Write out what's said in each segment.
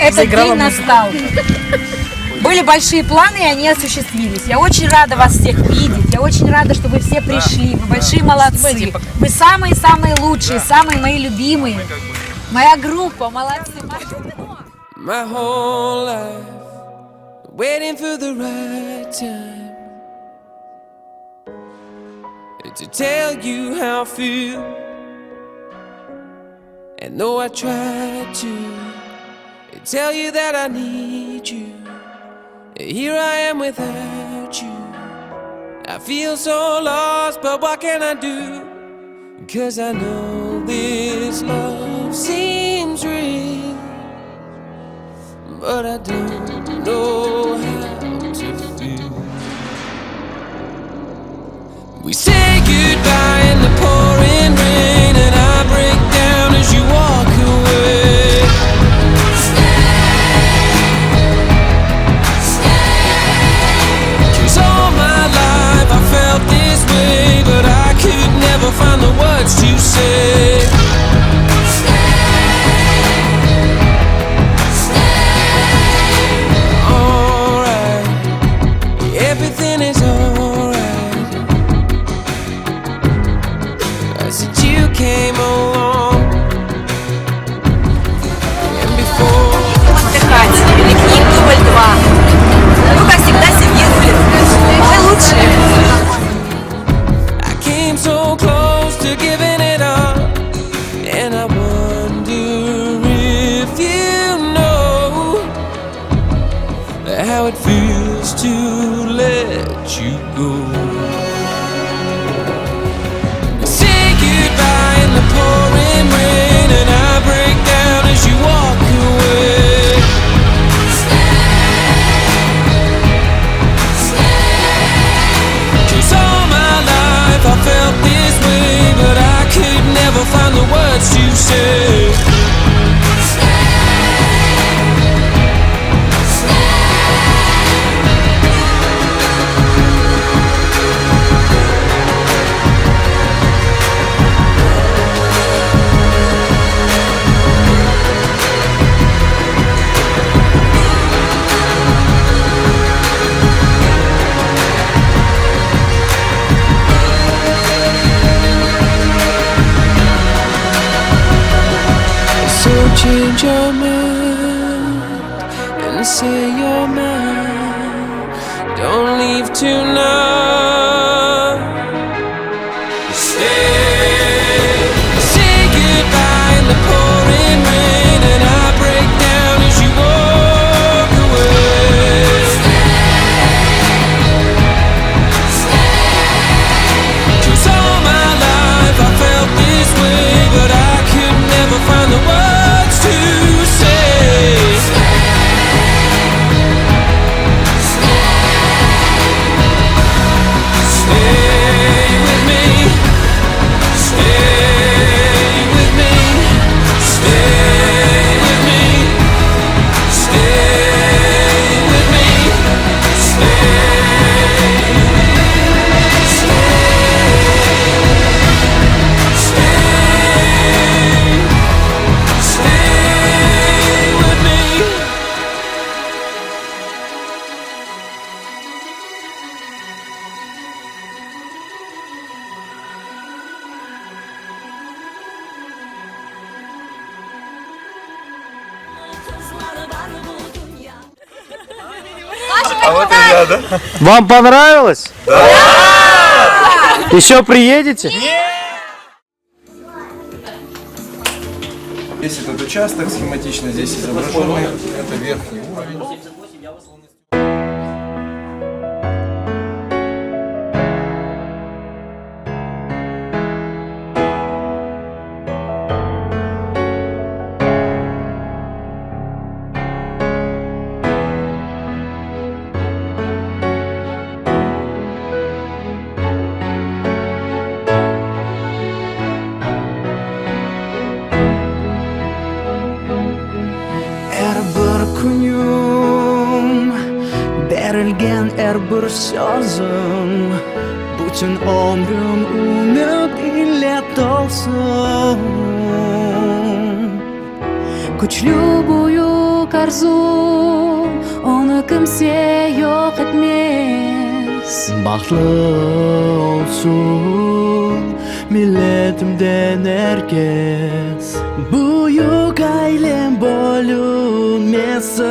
Этот день настал. Были большие планы, и они осуществились. Я очень рада вас всех видеть. Я очень рада, что вы все пришли. Вы большие молодцы. Вы самые-самые лучшие, самые мои любимые. Моя группа, молодцы. My whole life waiting for the right time to tell you how I feel. And though I tried to tell you that I need you, here I am without you. I feel so lost, but what can I do? Cause I know this love seems real, but I don't know how to feel. We say goodbye in the pouring rain, and I break down as you walk away. Cause all my life I felt this way, but I could never find the words to say. Alright, everything is alright. Since you came along, and before. Отдыхать. Пикник дубль два. Ну, как всегда, семья рулит. Мы лучшие. I came so close to giving it up, and I wonder if you know how it feels to let you go. Say goodbye in the pouring rain, and I break down as you walk away. Cause all my life I felt this way, but I could never find the words to say. So change your mind and say you're mine. Don't leave tonight. Stay. Say goodbye in the pouring rain, and I break down as you walk away. Cause all my life I felt this way, but I could never find the words to say. Stay with me. Stay with me. Stay with me. Stay with me. Stay. Stay. Stay. Stay with me. А вот и я, да? Вам понравилось? Да! Еще приедете? Весь этот участок схематично здесь изображенный. Это верхний уровень. Er bir künüm berilgen er bir sözüm Bütün ömrüm ümüt ile tolsun Küçlü büyük. arzum, onı kimse yoq etmez. Bahtlı olsun milletimden er kes. Büyük ailem bölünmesin.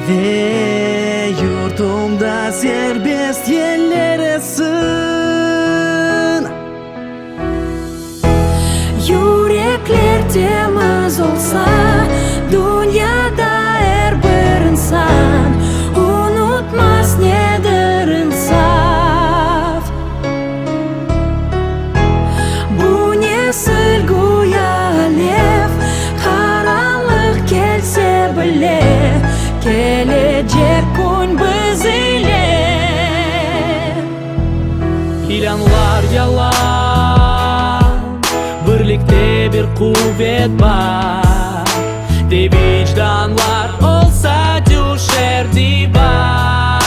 Ve yurtumda serbest yeller essin. Yürekler temiz olsa, dünyada er bir insan unutmaz nedir insaf. Bu nesil güya alev, qaranlıq kelse bile, kelecek kün biz ile. İlânlar yalan, birlikte bir quvet bar, De vicdanlar olsa tüşer divar.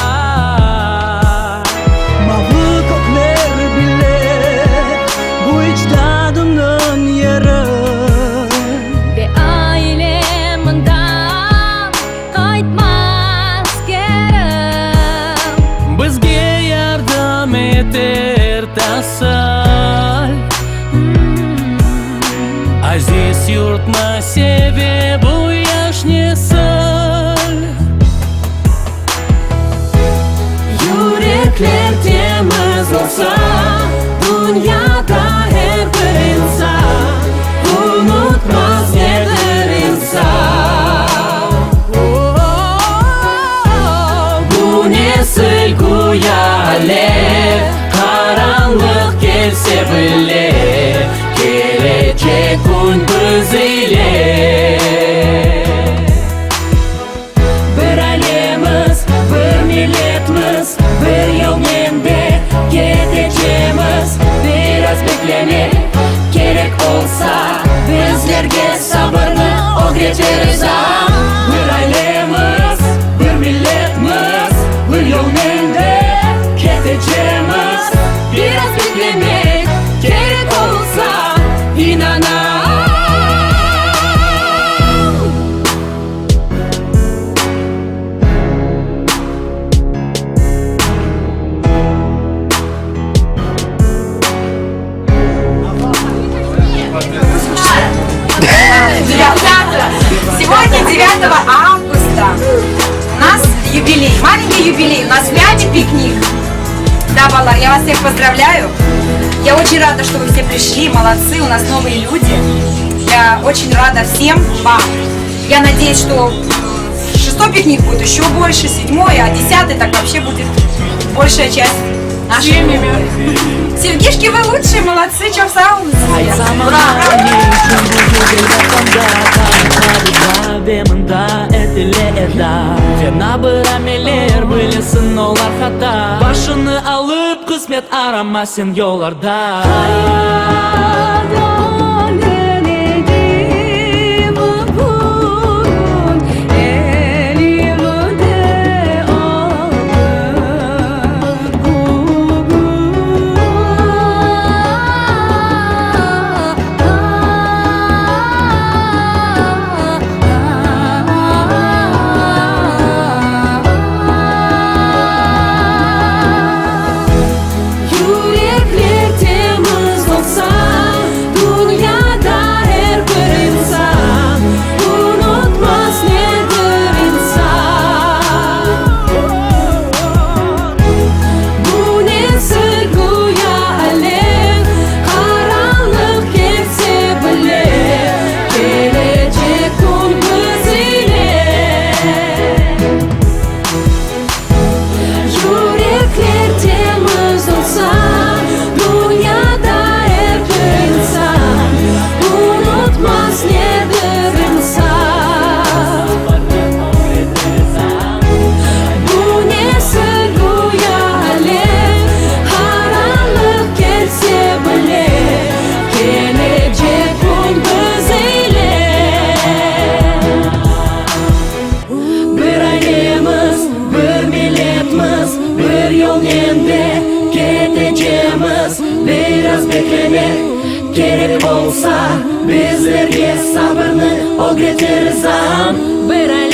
Mavı kökler bile bu icdadımnıñ yeri. Ve ailem mından qaytmaz keri. Bizge yardım eter tasil. Aziz yurtnı seve bu yaş nesil. Yürekler temiz olsa, dünyada er bir insan unutmaz nedir insaf. Bu nesil güya alev, qaranlıq kelse bile, kelecek kün biz ile. Bir ailemiz, bir milletmiz, bir yolnen de ketecemiz. Biraz beklemek kerek olsa, bizlerge sabırnı ögreteriz. Bir ailemiz, bir milletmiz, bir yolnen de ketecemiz. Biraz beklemek kerek olsa, inanam. Ребята, сегодня 9 августа у нас юбилей, маленький юбилей, у нас пятый пикник. Да, balalar, я вас всех поздравляю. Я очень рада, что вы все пришли, молодцы, у нас новые люди. Я очень рада всем вам. Я надеюсь, что шестой пикник будет еще больше, седьмой, а 10-й так вообще будет большая часть нашей группы. Sevgişki, вы лучшие, молодцы, çoq sağ oluñ. Ура! Ve mında etile eda Fena bir ameller bilesiñ olar hata Başını alıp qısmet arama sen yollarda. Qayda edim bugün elimde oldı bugün. Yürekler temiz olsa, dünyada er bir insan unutmaz nedir insaf. Bu nesil güya alev, qaranlıq kelse bile, kelecek kün biz ile. Yürekler temiz olsa, dünyada er bir insan unutmaz nedir insaf. Bu nesil güya alev, qaranlıq kelse bile, kelecek kün biz ile. Bir ailemiz, bir milletmiz, bir yolnen de ketecemiz. Biraz beklemek kerek olsa, bizlerge sabırnı. Ögretir zam. Bir.